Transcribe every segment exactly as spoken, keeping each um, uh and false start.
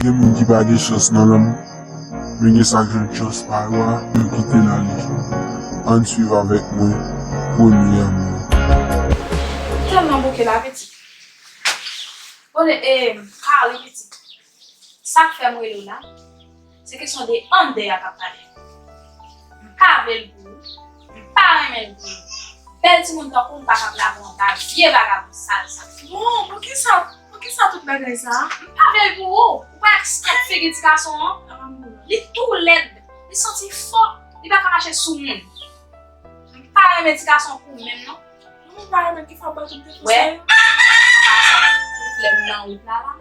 Gen moun ki pa gen chans nan lanmou, men gen sa k jwenn chans pa yo a, yo kite l ale. Ann swiv avèk mwen premye lanmou. Tèlman bouke la, pitit. Bon, e, Carly, pitit. Sa k fè m rele w la, se kesyon de Ander a k ap pale. M pa vle l pou ou. M pa renmen l pou ou. Bèl timoun tankou w m pa kab lage w anba vye vagabon sal sa. Bon, poukisa, poukisa tout bagay sa? M pa vle l pou ou. Ou pa wè skank figi ti gason an? Li tou lèd. Li santi fò. Li pa ka mache sou moun. M pa renmen ti gason pou ou menm non. Mwen pa renmen ki fwa ba tout de konsèy. Tout lè m nan wout la la,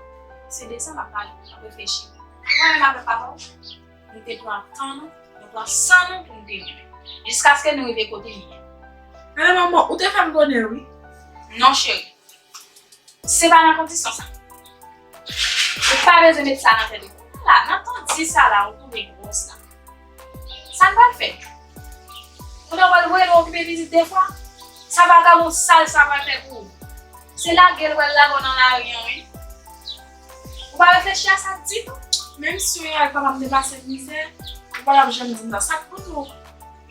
se de sa m ap pale, m ap reflechi. Mwen menm avèk papa w, nou te pran tan nou, nou pran san nou pou nou te renmen. Jiskaske nou rive kote nou ye. Men manman, ou te fè m bonè wi. Non cheri. Se pa nan kondisyon sa. Ou pa bezwen met sa nan tèt ou. La, nan tan di sa la, ou tonbe gwòs la. Sa n pral fè? Kounye a w pral voye nou okipe pitit de fwa? Sa vagabon sal sa pral fè pou ou? Se lage l pral lage w nan lari an wi. Ou pa reflechi a sa ditou? Menm si w ak papa m te pase mizè, ou pa t ap janm di m sa. Sa k pou nou?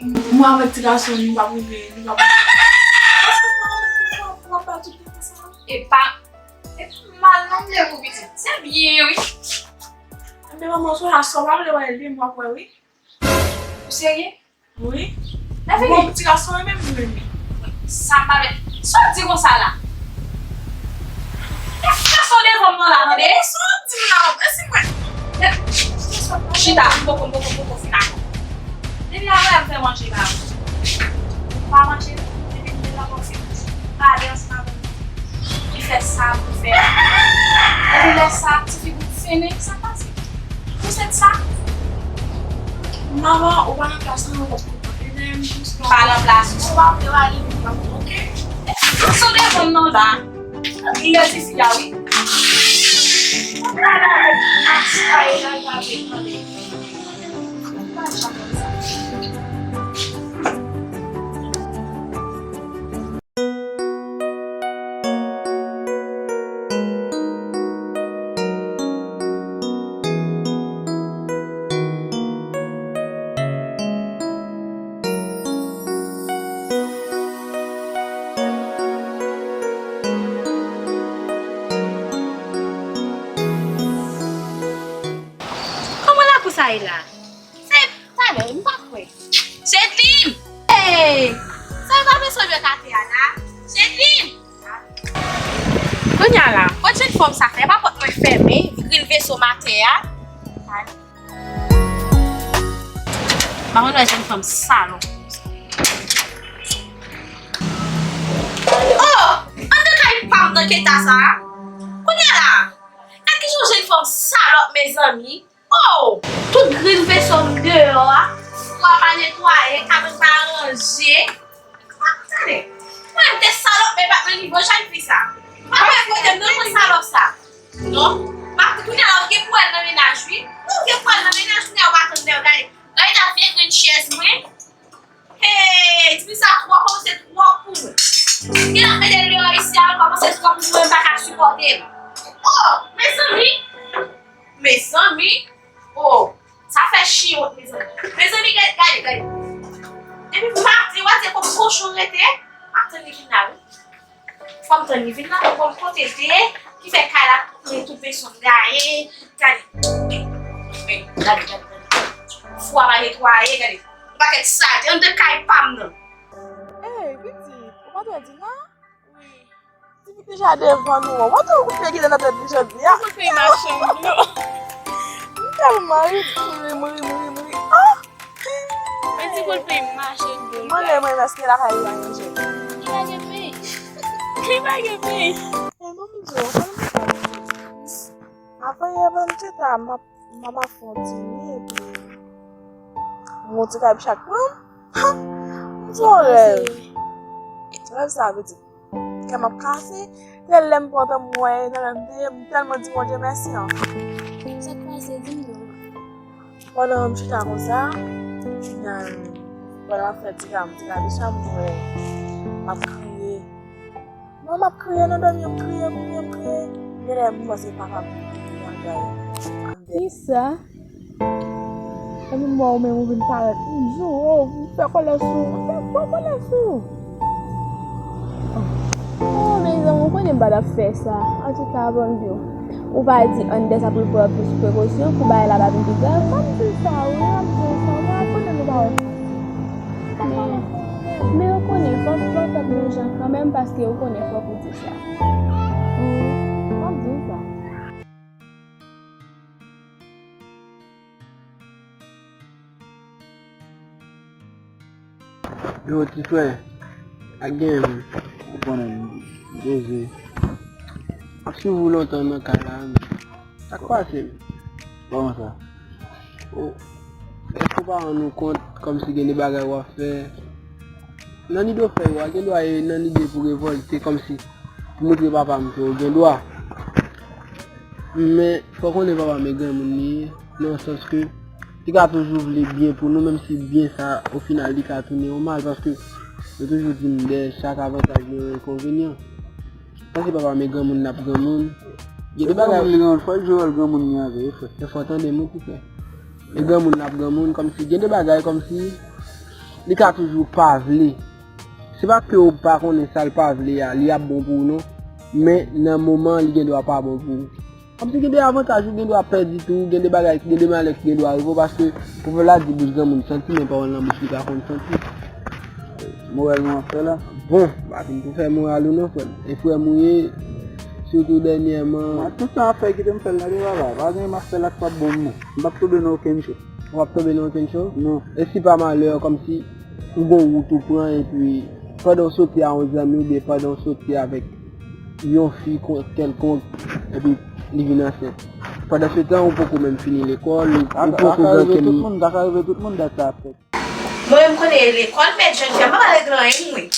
Mwen avèk ti gason nou pa pou nou pa pou. Paske w pa renmen pou w ap ba tout de fwa sa. E pa, e pa mal non m vle pou pitit. Se byen wi. Enben manman, sou la sa w pa vle wè l wi, m ap wè wi. Ou serye? Wi. Lè fini. Bon, ti gason renmen m wi. Sa pa vle. Sa w di konsa la? Lè gason devan m nan la, tande? Sa w di m la, e si mwen. Chita, m poko, m poko, m poko fin akò. Depi apre a m fè manje ba ou. Ou pa manje, depi m te nan kòfè. Pale ansanm avè m. Li fè sa pou fè. Epi lè sa, ti figi w fennen, sa k pase? Ou sèt sa? Manman, ou pa nan plas mwen, ou konprann. E dèyè m jis non. Pa nan plas ou. Ou pa vle w ale vin nan mwen, oke? Sou devan m nan la. Li lè ti fi a, wi. Ou pa la, mas pa e la, pa vle tande. Ou pa janm konn sa. Kòman lakou sa ye la? Se talè, m pa kwè. Chedlin! Hey! Sa yo pa bezwen jwe kate a la? Chedlin! Kounye a la, kot jèn fanm sa fè? Pa pòt mwen fèmen, grill veso m atè a. Pa konn wè jèn fanm salòp. Oh! Antre kay pa m nan eta sa a. Kounye a la, gad kijan jèn fanm salòp, mezanmi. Oh! Tout grill veso m deyò a, fwa pa netwaye, kabann pa ranje. Tande, mwen m te salòp, men pa nan nivo jèn fi sa. Pa wè kote m nan mwen salòp sa. Non, pa kounye a la, ou gen pou al nan mennaj, wi. Ou gen pou al nan mennaj, kounye a ou pa tann lè, gade. Gade ta vye grenn chèz mwen. Hey, tifi sa twò kòmanse twò pou mwen. Gen ap mete l deyò isi a, kòmanse twò pou mwen, m pa ka sipòte l. Oh, mezanmi! Mezanmi! Oh, sa fè chiyòt, mezanmi. Mezanmi, gade, gade, gade. Depi maten, w a di e kòm kochon rete, m ap tann li vin la, wi. Fò m tann li vin la pou m konn kote l te ye, ki fè kay la koule tout veso m gaye. Gade. Gade, gade, gade, gade. Fwa pa netwaye, gade. Yon pakèt salte anndan kay pa m nan. Ey, pitit, ou pa dwe di non. Wi. Ti pitit deja devan nou an. Ou pa dwe ou te gentan nan tèt li jodi a. Ou te mache, non. M tèlman ri, m ri, m ri, m ri, m ri. Ah! Mwen di pou l peye m mache dlo. Mwen lè mwen èske lakay li pa gen jèn. Li pa gen pey. Li pa gen pey. E bon, m di w, fò m di w. Avan yè, ban m chita, m ap, m ap fè yon ti nwi, epi m yon ti kay chak pran. Ha! M di w rèv. Rèv sa vle di. Kè m ap kase. Tèl lè m kontan m wè, tèl lè m te, m tèlman di Bondye mèsi an. Sa k pase, di m non. Pandan m chita konsa, m pandan m ap fè ti ka, m ti ka de sa m wè m ap kriye. Non, m ap kriye nan dòmi, m kriye, m kriye, m kriye. Genlè m panse papa m kriye, m gaye. Kisa? Epi m wè ou menm ou vin parèt. M di w, oh, ou fè kòlè sou ou. M fè kwa kòlè sou ou? Oh, mezanmi, ou konnen m pa t ap fè sa. Antouka, bon, m di w, ou pa di Anders ap pran plis prekosyon pou bagay la pa vin pi grav. M ap di w sa, wi, m ap di w sa, wi, konnen nou pa wè. Men, men ou konnen, fòk, fòk fè yon jan kanmenm, paske ou konnen fòk ou di sa. Wi, m ap di w sa. Yo, ti frè, ak gen, ou konnen, Jezi. M ap swiv ou lontan nan kay la, men sa k pase, men? Kòman sa? Ou, èske ou pa rann ou kont kòmsi gen de bagay w ap fè? Nan lide w fè yo a, gen dwa e nan lide pou revòlte, kòmsi pou montre papa m ke w gen dwa. Men, fò w konnen papa m e granmoun li ye, nan sans ke li ka toujou vle byen pou nou, menm si byen sa, o final, li ka tounen yon mal, paske yo toujou di m, dèyè chak avantaj gen yon enkonvenyan. Paske papa m e granmoun, l ap granmoun. Gen de bagay. Granmoun li granmoun, fò l jwe wòl granmoun li an vre, frè. E fò w tande m, wi, ti frè. E granmoun, l ap granmoun, kòmsi, gen de bagay, kòmsi, li ka toujou pa vle. Se pa ke ou pa konnen sa l pa vle a, li ap bon pou ou non. Men nan moman, li gen dwa pa bon pou ou. Kòmsi gen de avantaj ou gen dwa pèdi tou, gen de bagay, gen de malè ki gen dwa rive w, paske pwovèb la di bouch granmoun santi, men pawòl nan bouch li pa konn santi. Moral nou ap fè la? Bon, pa vin pou fè moral ou non, frè m. E frè m ou ye, sitou dènyèman. Mwen, tout sa m ap fè, kite m fè l, tande papa. Pa gen m ap fè la k p ap bon pou mwen. M p ap tonbe nan okenn cho. Ou p ap tonbe nan okenn cho? Non. E si pa malè, kòmsi ou gon wout ou pran, epi pandan w soti a yon zanmi, oubyen pandan w soti avèk yon fi kon-, kèlkonk, epi li vin ansent. Pandan se tan, ou poko menm fini lekòl, ou, ou poko gen okenn. Sa ka rive tout moun, sa ka rive tout moun, dat sa ap fèt. Mwen menm konnen e lekòl mèt jèn fi a, m pa pral regle anyen mwen.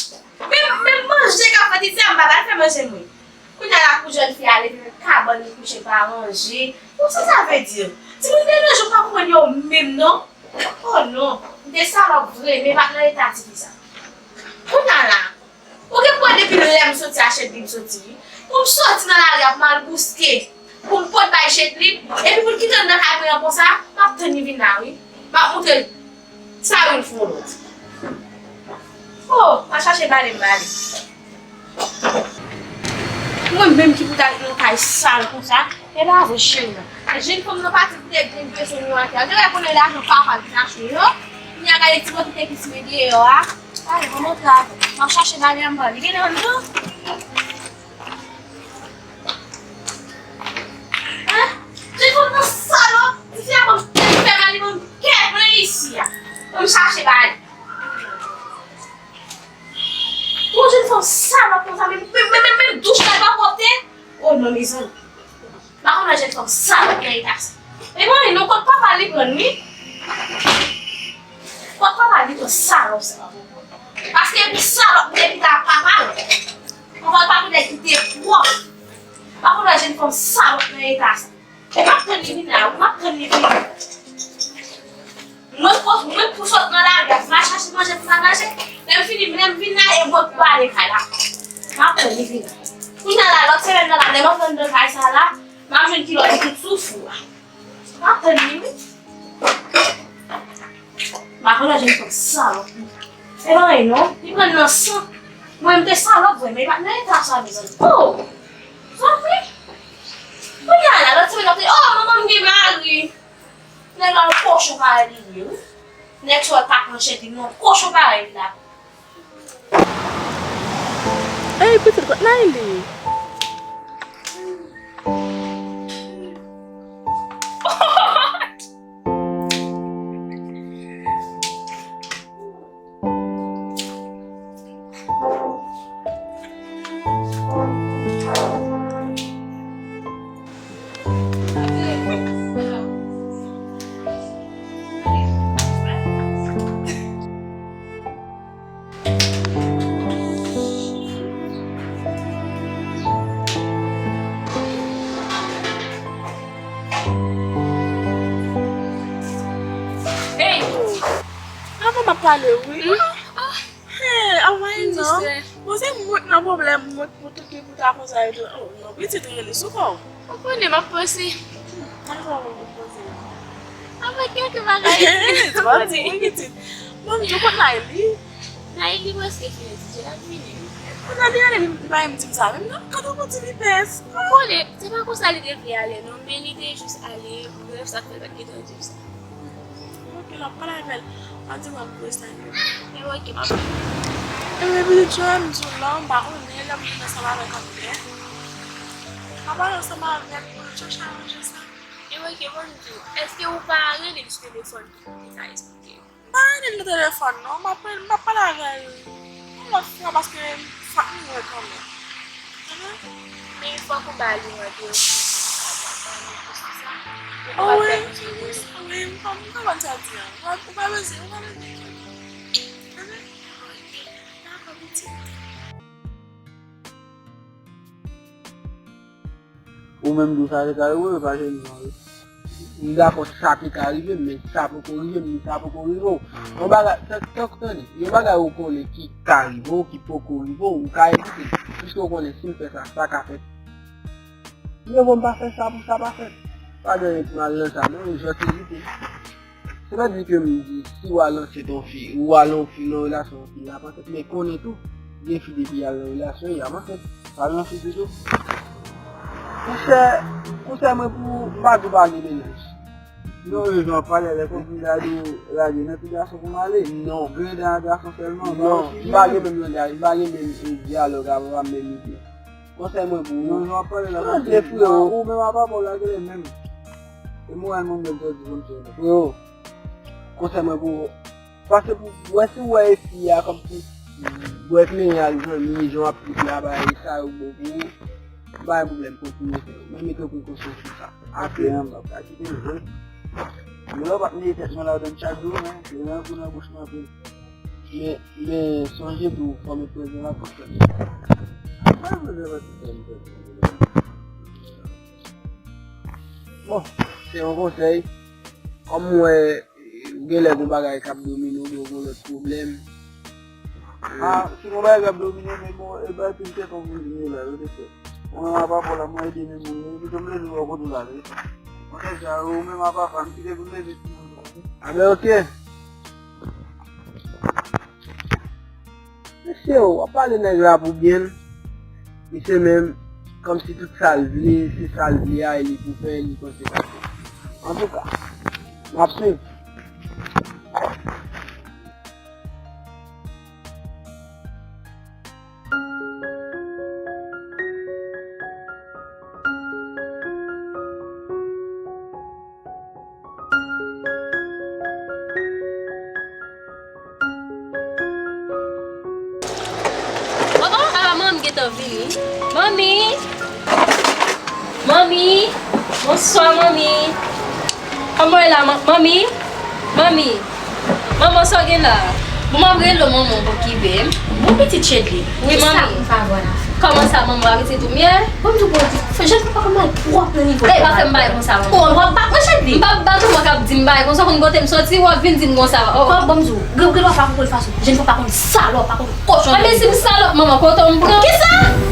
Men, men manje k ap fè ti frè m, m pa pral fè manje mwen. Kounye a la pou jèn fi a leve nan kabann li kouche pa ranje. Bon, sa sa vle di? Timoun de nos jours pa konprann yo menm non. Oh non, m te salòp vre, men pa t nan eta ti fi sa. Kounye a la, ou gen pou wè depi lè m soti a Chedli m soti wi. Pou m soti nan lari a pou m al bouske, pou m pot bay Chedli, epi pou l kite l nan kay mwen an konsa, m ap tann li vin la wi. M ap montre l sa youn fè yon lòt. Oh, m al chache bale m bale. Mwen menm ki pou t al nan kay sal konsa, e pa vre cheri. Jenn fanm nan pati pou te gen bezwen nou atè. Genlè konnen lajan papa l te achte yo. Kounye a gade ti bò ki te kis mwen deyò a. Ale, bon, mwen travay. M ap chache bale a m bale. Genlè anndan. Hein? Jenn fanm nan salòp. Ti fi a ban m tèt fè mal, li ban m kè plen isi a. Ban m chache bale. Yon jenn fanm salòp konsa, men, men, men, men, men douch la pa pwòpte. Oh non, mezanmi. M pa konn wè jenn fanm salòp nan eta sa. E mwen, non, kot papa li pran li? Kot papa li pran salòp sa? Paske epi salòp, epi ta papa l. Papa l pa konn nèg ki te pwòp. M pa konn wè jenn fanm salòp nan eta sa. E m ap tann li vin la, wi, m ap tann li vin. Mwen pou, mwen pou sot nan lari a, m al chache manje pou m al manje. Lè m fini, lè m vin la, e mwen pou ale kay la. M ap tann li vin la. Kounye a la, lòt semèn nan la, lè m antre anndan kay sa la, m ap jwenn kilò li tout sou fou a. M ap tann li, wi. M pa konn wè jenn fanm salòp. E pa anyen non, li pran nan san. Mwen, m te salòp vre, men li pa t nan eta sa, mezanmi. Oh! Zanmi! Kounye a la, lòt semèn, l ap te, oh, manman m gen mari. Nèg la, yon kochon parèy li ye, wi. Nèg sa w pa pran chèt li, non, kochon parèy li la. Ey, pitit, kot Nayli? Hey! Avan m ap pale, wi. Hey, anmwey non. Poze mwen nan pwoblèm, mwen, mwen tout ki pou ta konsa yo. Oh, non, pitit rele sou kò. Ou konnen m ap panse. Mwen sa mwen pou poze la. Avèk kèk bagay. Ti manti, wi, pitit. Mwen, m di w konn Nayli. Nayli prèske fini etidye l ap vini. Kounye a li ale, li pa menm di m sa menm non. Kote w di li pès? Ou konnen, se pa konsa li te vle ale non, men li te jis ale, brèf, sa k fè l pa t gentan di m sa. Ok, l ap pale avè l. Ann di mwen pou estan yo. E ok, m ap. E men pitit, jan m di w la, m pa konnen lè m vin ansanm avèk André. M ap pale ansanm avè l pou nou chèche aranje sa. E ok, bon, m di w, èske ou pa rele l sou telefòn pou l te ka esplike? M pa rele l nan telefòn non, m ap, m ap pale avè l yon lòt fwa paske fòk nou wè kanmenm. Tande? Men fòk ou ba li randevou pou nou ka pale plis sou sa. Pou nou pa pèdi wi. Wi, m pa, m pa konn sa di an. Ou pa, ou pa bezwen, ou pa bezwen enkyete. Tande? Ok, dakò, pitit. Ou menm di w sa te ka rive w, pa jwenn non. M dakò sa te ka rive m, men sa poko rive m, men sa poko rive w. Yon bagay, tank, tank, tande, yon bagay ou konnen ki ka rive w, ki poko rive w, ou ka evite l. Piske w konnen si m fè sa, sa ka fèt. Mye vo m pa fè sa pou sa pa fèt. Pa gen anyen ki mal nan sa, non, jis evite. Se pa di ke m di, si w al nan tèt yon fi, ou al nan fi, nan relasyon yon fi, l ap ansent, men konnen tou, gen fi depi y al nan relasyon, y ap ansent. Pa al nan fi ditou. Monchè, konsèy mwen pou ou, m pa di w pa gen mennaj. Non, yo jan w ap pale, lè konbida di w lage nan ti gason pou m ale. Non. Grenn a gason sèlman, non, m pa gen menm langaj, m pa gen menm, e, dyalòg avè w, menm ide. Konsèy mwen pou ou. Non, jan w ap pale la, tande, freo. Ou menm apa pa w lage l menm. E mwen menm mwen jodi konn fè. Freo, konsèy mwen pou ou. Pase pou wè si w wè e fi a kòmsi bwè plenyen ak zanmi, jan w ap trip la, bagay sa yo bon pou ou. Pa gen pwoblèm, kontinye fè yo. Men mete prekosyon sou sa. Apre an, m ap ka kite l jwe. Men lè w p ap mete tèt mwen ladan l chak jou, men se nan kou nan bouch mwen anpil. Men, men sonje tou, fò met prezan la pou fè. Mwen prezan la pou fè. Bon, se yon konsèy. Kòm m wè, ou genlè gon bagay k ap domine w, oubyen gon lòt pwoblèm. Ah, si gon bagay k ap domine, men bon, e bay pil tèt anpil vini la, yo te fè. Mwen, mwen pa pou la, mwen ede menm moun, yo, ki tonbe lè nou wè kote w la, wi. Mwen, deja, ou menm apa pa, m kite pou leve ti moun. Ah, ben, ok. Mesye, w ap pale nèg la pou byen l. Misye menm, kòmsi tout sa l vle, se sa l vle a, e li pou fè, li panse pa fè. Antouka, m ap swiv. Oh, oh, ah, manmi gentan vini. Manmi! Manmi! Bonswa, manmi! Kòman w ye la, man-, manmi? Manmi! Manman, sa w gen la? Bon, m ap rele w, manman, w poko rive. Bon, pitit Chedly. Wi, manmi. Kisa m pa wè la? Kòman sa, manman, w ap rete tou myè? Bon, m di w, bon, jèn fanm pa konn bay twòp nan nivo. Ey, pa fè m bay konsa, manman. Oh, w ap bat mwen, Chedly? M p ap bat ou, mwen k ap di m bay konsa, konn kote m soti, w ap vin di m konsa. Oh. Fò, bon, m di w, gen, gen dwa pa konn fason. Jèn fanm pa konn salòp, pa konn kochon. Enben, si m salòp, manman, kote w m pran? Kisa?